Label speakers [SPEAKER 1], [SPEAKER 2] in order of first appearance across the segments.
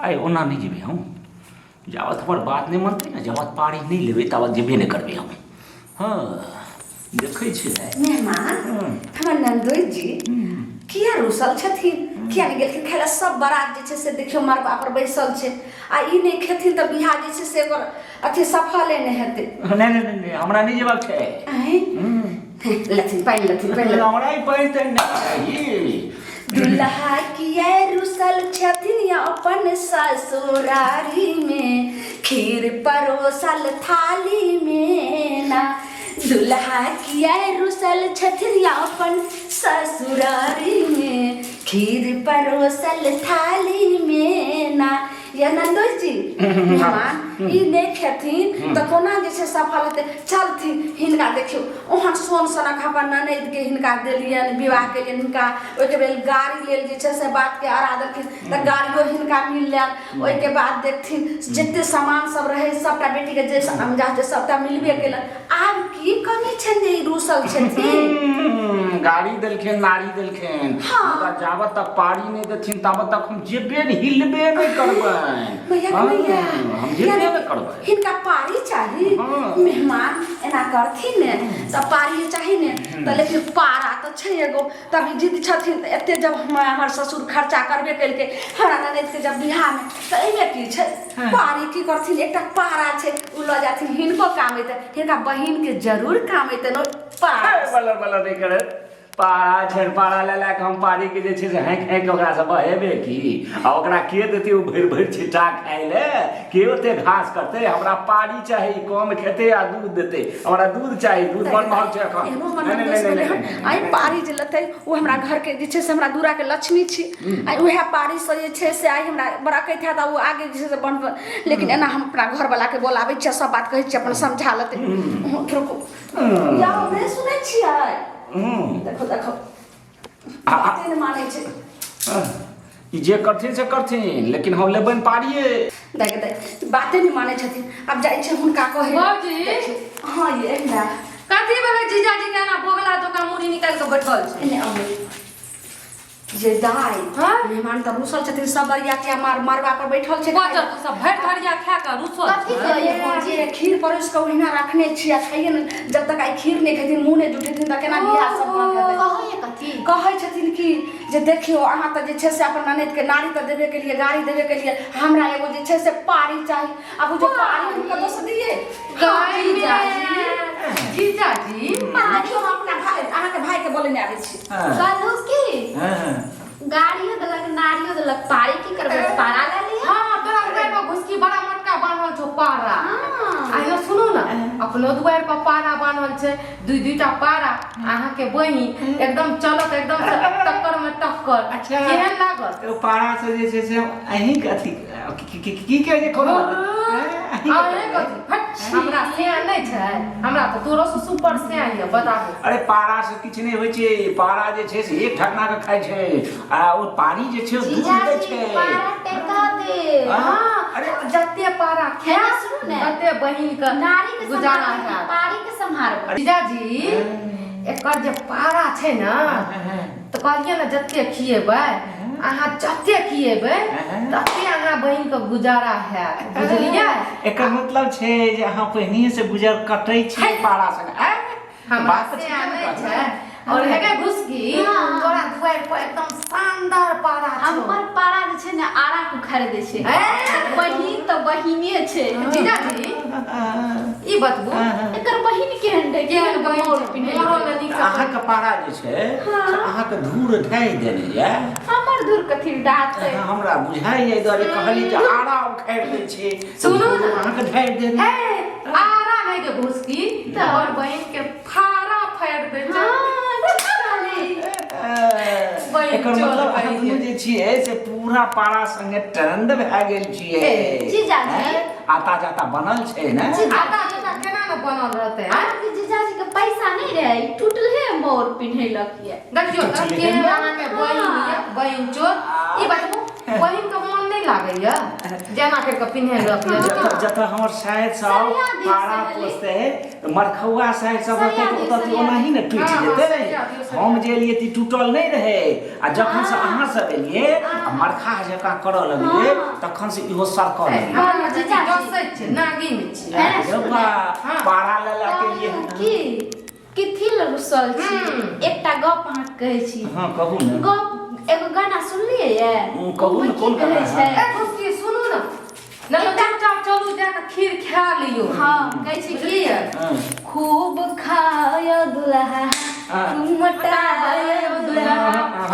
[SPEAKER 1] आइ ओना नहि जेबै हम जाबत हमर बात नहि मानतै ने जाबत पारी नहि लेबै ताबत जेबे नहि करबै हम हँ देखै छियै
[SPEAKER 2] मेहमान हमर नन्दोइ जी किया रुसल छथिन किया नहि गेलखिन खाय लए सब बारात जे छै से देखियौ मड़बा पर बैसल छै आ ई नहि खेथिन तऽ बियाह जे छै से ओकर अथी सफले नहि हेतै
[SPEAKER 1] नहि नहि नहि नहि, हमरा नहि जेबाक छै
[SPEAKER 2] आँय लथिन पानि लथिन पानि लथिन
[SPEAKER 1] हमरा ई पानि तानि नहि चाही
[SPEAKER 2] दुल्हा किया रुसल छथिन अपन ससुरारी में खीर परोसल थाली में ना दुल्हा किया रुसल छथिन अपन ससुरारी में खीर परोसल थाली में ना या नन्दोइ जी मेहमान ई नहि खेथिन तऽ कोना जे छै सफल हेतै चलथिन हिनका देखियौ ओहन सोन सनक अपन ननदिके हिनका देलियनि विवाह केलियनि हिनका ओहिके लेल गाड़ी लेल जे छै से बातके अड़ा देलखिन तऽ गाड़ियो हिनका मिललनि ओहिके बाद देखथिन जते सामान सब रहै सबटा बेटीके जे अंजाज छै सबटा मिलबे केलनि आब की कमी छनि जे ई रूसल छथिन
[SPEAKER 1] गाड़ी देलखिन नारी देलखिन मुदा जाबत तक पारी नहि देथिन ताबत तक हम जेबे नहि हिलबे नहि करबनि
[SPEAKER 2] भैया के भैया
[SPEAKER 1] हम जेबे नहि करबै
[SPEAKER 2] हिनका पारी चाही मेहमान एना करथिन ने तऽ पारी चाही ने तऽ लेकिन पारा तऽ छै एगो तभी जिद छथिन तऽ एते जब हमर ससुर खर्चा करबे केलकै हमरा ननदिके जब बियाहमे तऽ एहिमे की छै पारी की करथिन एकटा पारा छै ओ लऽ जाथिन हिनको काम अयतै हिनका बहिनके जरूर काम अयतनि ओ पारा
[SPEAKER 1] बलर बलर नहि करे पारा छै पारा लए लए कऽ हम पारीके जे छै से हाँकि हाँकि ओकरासँ बहेबे की आ ओकरा के देतै ओ भरि भरि छिट्टा खाइ लए के ओते घास करतै हमरा पारी चाही कम खेतै आ दूध देतै हमरा दूध चाही दूध बड़ महग छै एखन
[SPEAKER 2] एहनो हमर
[SPEAKER 1] नहि, नहि,
[SPEAKER 2] ननदोस
[SPEAKER 1] नहि,
[SPEAKER 2] भेलै
[SPEAKER 1] नहि,
[SPEAKER 2] हन
[SPEAKER 1] नहि,
[SPEAKER 2] आइ
[SPEAKER 1] नहि,
[SPEAKER 2] पारी जे लेतै ओ हमरा घरके जे छै से हमरा दूराके लक्ष्मी छी आइ उएह पारीसँ जे छै से आइ हमरा बरकैत हैत आ ओ आगे जे छै से बनबै लेकिन एना हम अपना घरवलाके बोलाबै छियै सब बात कहै छियै अपन समझा लेतै रुकू जाउ नहि सुनै छियै देखो देखो बाते नहि मानै छै
[SPEAKER 1] ई जे करथिन से करथिन लेकिन हम लेबनि पारिए
[SPEAKER 2] देख देख बाते नहि मानै छथिन आब जाइ छै हुनका कहै
[SPEAKER 3] बाबूजी।
[SPEAKER 2] हँ ये एकटा
[SPEAKER 3] कथी भेलै जीजाजी के एना बोगला जकाँ मुड़ी निकालि कऽ बैठल छै
[SPEAKER 2] एने आबै जे दाइ
[SPEAKER 3] हाँ?
[SPEAKER 2] मेहमान तऽ रुसल छथिन सब बरियातिया मार मरबा पर बैठल छै
[SPEAKER 3] बचल सब भरि थरिया खा कऽ रुसल
[SPEAKER 4] कथी
[SPEAKER 3] छै।
[SPEAKER 4] कहैए भौजी?
[SPEAKER 2] जे खीर परोसि कऽ ओहिना रखने छी आ खाइए ने जब तक आइ खीर नहि खेथिन मुँह नहि जुटेथिन तऽ केना बियाह सब भऽ हेतै
[SPEAKER 4] कहैए कथी
[SPEAKER 2] कहै छथिन कि जे देखियौ अहाँ तऽ जे छै से अपन ननदिके नारी तऽ देबे केलियै गाड़ी देबे केलियै हमरा एगो जे छै से पारी चाही आब ओ जे पारी हम कतऽसँ दियै
[SPEAKER 3] गाय
[SPEAKER 4] जीजाजी।
[SPEAKER 3] जीजाजी
[SPEAKER 2] देखियौ हम अपना भाय अहाँके भायके बोलेने आबै छी
[SPEAKER 4] कहलहुँ की
[SPEAKER 1] हँ
[SPEAKER 4] गाड़ियो देलक नारियो देलक पारी की करबै पारा लए लिअ
[SPEAKER 3] हाँ तोरा दुआरि पर घुसकी बड़ा मोटका बान्हल छौ पारा
[SPEAKER 4] हाँ।
[SPEAKER 3] आ यहाँ सुनू ने अपनो दुआरि पर पारा बान्हल छै दुई दुईटा पारा अहाँके बहिन एकदम चलत एकदम से टक्कर में टक्कर
[SPEAKER 1] अच्छा।
[SPEAKER 3] केहन लागत
[SPEAKER 1] ओ पारा से जे छै से अहींके अथी की- की की कहै छै कोनो
[SPEAKER 3] अहें कथी हट हमरा से नहि छै हमरा तऽ तोरो से सुपर से यऽ बताबू
[SPEAKER 1] अरे पारा से किछु नहि होइ छै पारा जे छै से एक ढकना के खाइ छै आ ओ पारी जे छै ओ दूध दै
[SPEAKER 4] जीजाजी
[SPEAKER 1] छै
[SPEAKER 4] पारा टेका दे
[SPEAKER 1] हाँ?
[SPEAKER 3] हाँ
[SPEAKER 1] अरे
[SPEAKER 3] जते पारा
[SPEAKER 4] है
[SPEAKER 3] खायब
[SPEAKER 4] सुनू ने।
[SPEAKER 3] तते बहिन के
[SPEAKER 4] नारी के
[SPEAKER 3] गुजारा
[SPEAKER 4] सम्हारबै कि
[SPEAKER 3] हैत
[SPEAKER 4] पारी के सम्हारबै
[SPEAKER 3] जीजाजी एकर जे पारा छै ने तऽ कहलियै ने जते खिएबै अहाँ जते खिएबै तते अहाँ बहिन के गुजारा हैत बुझलियै
[SPEAKER 1] एकर मतलब छै जे अहाँ पहिनहिए से गुजर कटै छी पारा संगे आँय?
[SPEAKER 3] हमरा
[SPEAKER 1] बात तऽ
[SPEAKER 3] से
[SPEAKER 1] ठीके ने
[SPEAKER 3] नहि
[SPEAKER 1] कहलियै।
[SPEAKER 3] छै और हेगे घुसकी
[SPEAKER 4] हाँ।
[SPEAKER 3] तोरा दुआरि पर एकदम शानदार पारा छौ
[SPEAKER 4] हमर पारा जे छै ने आरा के उखाड़ि दै छै
[SPEAKER 3] ऐ?
[SPEAKER 4] बहिन तऽ बहिने छै
[SPEAKER 3] जीजाजी ई बतबू
[SPEAKER 4] एकर बहिन केहन रहै
[SPEAKER 3] केहन बहिन
[SPEAKER 4] मोर
[SPEAKER 3] छै?
[SPEAKER 4] पिन्है
[SPEAKER 3] मोरो ने नीक
[SPEAKER 1] तऽ
[SPEAKER 3] से
[SPEAKER 1] अहाँके पारा जे छै से अहाँके धूर ढाहि देने यऽ
[SPEAKER 4] हमर धुर कथी डाँटतै
[SPEAKER 1] हमरा बुझाइ एहि दुआरे कहली जे आरा उखाड़ि दै छी
[SPEAKER 3] सुनू ने।
[SPEAKER 1] अहाँके ढाहि देने
[SPEAKER 3] हे आरा नहि के घुसकी
[SPEAKER 4] तऽ?
[SPEAKER 3] और बहिन के फाड़ा फाड़ि दै छै
[SPEAKER 4] हाँ, ठीक कहली।
[SPEAKER 3] बहिन
[SPEAKER 1] एकर
[SPEAKER 3] चोर
[SPEAKER 1] मतलब अहाँ
[SPEAKER 3] बहिन।
[SPEAKER 1] दुनू जे छियै से पूरा पारा संगे ट्रेंड भए गेल छियै
[SPEAKER 3] ए,
[SPEAKER 4] जीजाजी।
[SPEAKER 1] हैं? आता जाता बनल छै ने
[SPEAKER 4] जीजाजी।
[SPEAKER 3] आता जाता केना ने बनल रहतै आँय?
[SPEAKER 4] अहाँके जीजाजी के पैसा नहीं रहे ई टूटले मोर पिन्हेलक ये
[SPEAKER 3] देखियौ तऽ
[SPEAKER 1] टुटले।
[SPEAKER 3] केहन अहाँके बहिन यऽ बहिन चोर ई बतबू बहिन के मोन नहि नहि लागैया जेना करि कऽ पिन्हेलक यऽ।
[SPEAKER 1] जतऽ जतऽ हमर शायद सब
[SPEAKER 4] सरिया दियौ,
[SPEAKER 1] पारा
[SPEAKER 4] सहेली।
[SPEAKER 1] पोसतै तऽ मरखौआ शायद सब
[SPEAKER 4] सरिया
[SPEAKER 1] रहतै तऽ
[SPEAKER 4] दियौ,
[SPEAKER 1] ओतऽ तऽ
[SPEAKER 4] सरिया
[SPEAKER 1] ओनाही ने टूटि
[SPEAKER 3] हँ, हँ,
[SPEAKER 1] जेतै।
[SPEAKER 3] सरिया दियौ, सरिया।
[SPEAKER 1] हम जे एलियै तऽ टूटल नहि रहै आ जखन से अहाँ सब एलियै आ मरखा जकाँ करऽ लगलियै तखन से इहो सरकऽ लगलै।
[SPEAKER 3] हमरा
[SPEAKER 4] जीजाजी।
[SPEAKER 3] डसै छै नागिन छै।
[SPEAKER 4] है
[SPEAKER 1] अरे बा,
[SPEAKER 3] हँ।
[SPEAKER 1] पारा लऽ लऽ के एलियै।
[SPEAKER 4] की कथी लए रुसल छी?
[SPEAKER 3] हम्म।
[SPEAKER 4] एकटा गप अहाँके कहै छी।
[SPEAKER 1] हँ कहू ने।
[SPEAKER 4] गप एगो गाना सुनलियै ये?
[SPEAKER 1] कहू ने,
[SPEAKER 4] ओहिमे की
[SPEAKER 1] कोन
[SPEAKER 4] कहै
[SPEAKER 1] गाना?
[SPEAKER 4] छै?
[SPEAKER 3] ए खुशी सुनू ने, नहि तऽ चुपचाप चलू जा कऽ खीर खा लियौ।
[SPEAKER 4] हँ कहै छै की?
[SPEAKER 3] बुझलियै?
[SPEAKER 1] हँ।
[SPEAKER 2] खूब खाय दुल्हा,
[SPEAKER 1] हाँ।
[SPEAKER 2] खूब मोटाय दुल्हा,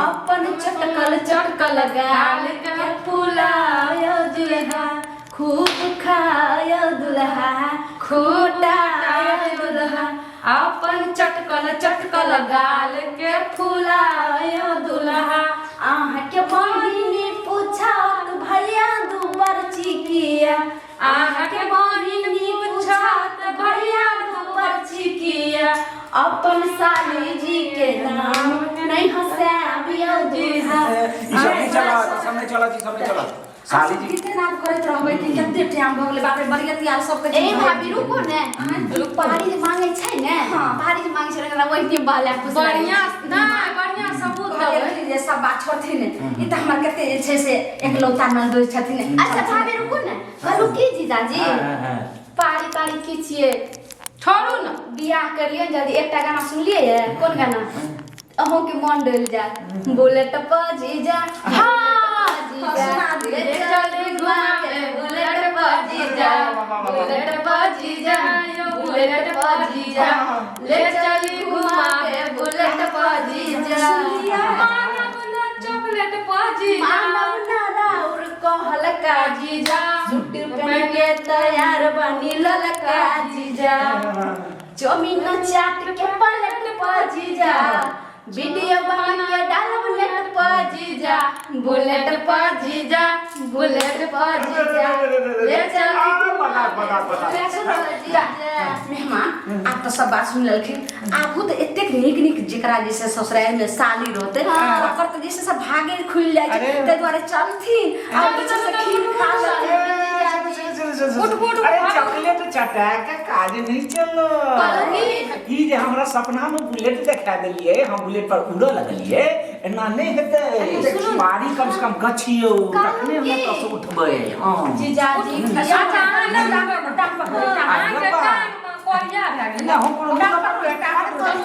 [SPEAKER 2] अपन चटकल चटकल गाल के फुलाय दुल्हा, खूब खाय दुल्हा, खूब मोटाय दुल्हा,
[SPEAKER 3] अपन चटकल चटकल गाल के फुलाय दुल्हा।
[SPEAKER 2] अहाँके बहिनी पूछत भैया दुबर चिकिया,
[SPEAKER 3] अहाँके बहिन पूछत भैया दुबर चिकिया,
[SPEAKER 2] अपन साली जी के नाम नहीं हंसाबियो दुल्हा।
[SPEAKER 1] ई सब नहि चलत, ई सब नहि चलत, ई सब नहि चलत। साली जी
[SPEAKER 2] कते नाम करैत रहबै कि कते टाइम भऽ गेलै, बाप रे, बरियतिया सबके।
[SPEAKER 4] ए भाभी रुको ने, पारी जे मांगे छै ने, पारी जे मांगे छै ने, ओहि दिन बहला खुश।
[SPEAKER 3] बढ़िया नहि, बढ़िया सबूत देबै।
[SPEAKER 2] कहलियै जे सब बात छोड़थिन, ई तऽ हमर कते जे छै से एकलौता ननदोइ छथिन।
[SPEAKER 4] अच्छा भाभी रुको ने, कहलू की जीजाजी?
[SPEAKER 1] हँ, हँ, हँ।
[SPEAKER 4] पारी तारी की छियै?
[SPEAKER 3] छोड़ू ने।
[SPEAKER 4] बियाह करियौ जल्दी। एकटा गाना सुनलियै ये? कोन गाना? अहूँके मन डोलि जायत। बुलेट पर जीजा,
[SPEAKER 3] हाँ,
[SPEAKER 4] जीजा
[SPEAKER 2] सुना दियौ।
[SPEAKER 4] ले चली घुमावे बुलेट पर जीजा,
[SPEAKER 3] बुलेट पर जीजा यो, बुलेट पर जीजा ले चली घुमावे बुलेट पर जीजा, मानब ना चॉकलेट पर जीजा,
[SPEAKER 2] मानव नाराउर कहल का
[SPEAKER 3] जीजा,
[SPEAKER 2] सूट पहन के तैयार बनी ललका जीजा, चौमिन चाट के पलट पर जीजा, वीडियो बना के डालब नेट पर जीजा,
[SPEAKER 3] बुलेट पर जीजा, बुलेट पर जीजा ले चली
[SPEAKER 1] बता बता बता।
[SPEAKER 4] बुलेट पर जीजा।
[SPEAKER 2] मेहमान आब तऽ सब बात सुनि लेलखिन। आबू तऽ एतेक नीक नीक जेकरा जैसे ससुराल में साली रहतै ओकर तऽ जैसे सब भागे खुलि जाइ छै,
[SPEAKER 1] अरे।
[SPEAKER 2] ताहि दुआरे चलथिन आब जे छै से खीर खा लेथिन।
[SPEAKER 3] उठ, उठ,
[SPEAKER 1] अरे
[SPEAKER 3] उठ।
[SPEAKER 1] चॉकलेट चटा के काज नहीं चलो। ई जे हमरा सपना में बुलेट देखा देलिए, हम बुलेट पर उड़ऽ लगलिए, एना नहीं हेतै। पारी कम से कम गछियौ तखने हम
[SPEAKER 4] की?
[SPEAKER 1] एतऽ से उठबै। हँ
[SPEAKER 4] जीजाजी
[SPEAKER 3] अच्छा अहाँ नहि टांग पकड़ू, अहाँके टांगमे कोरिया भए गेल।
[SPEAKER 1] नहि, हम कोनो
[SPEAKER 3] टांग पकड़ू, टांग पकड़ू।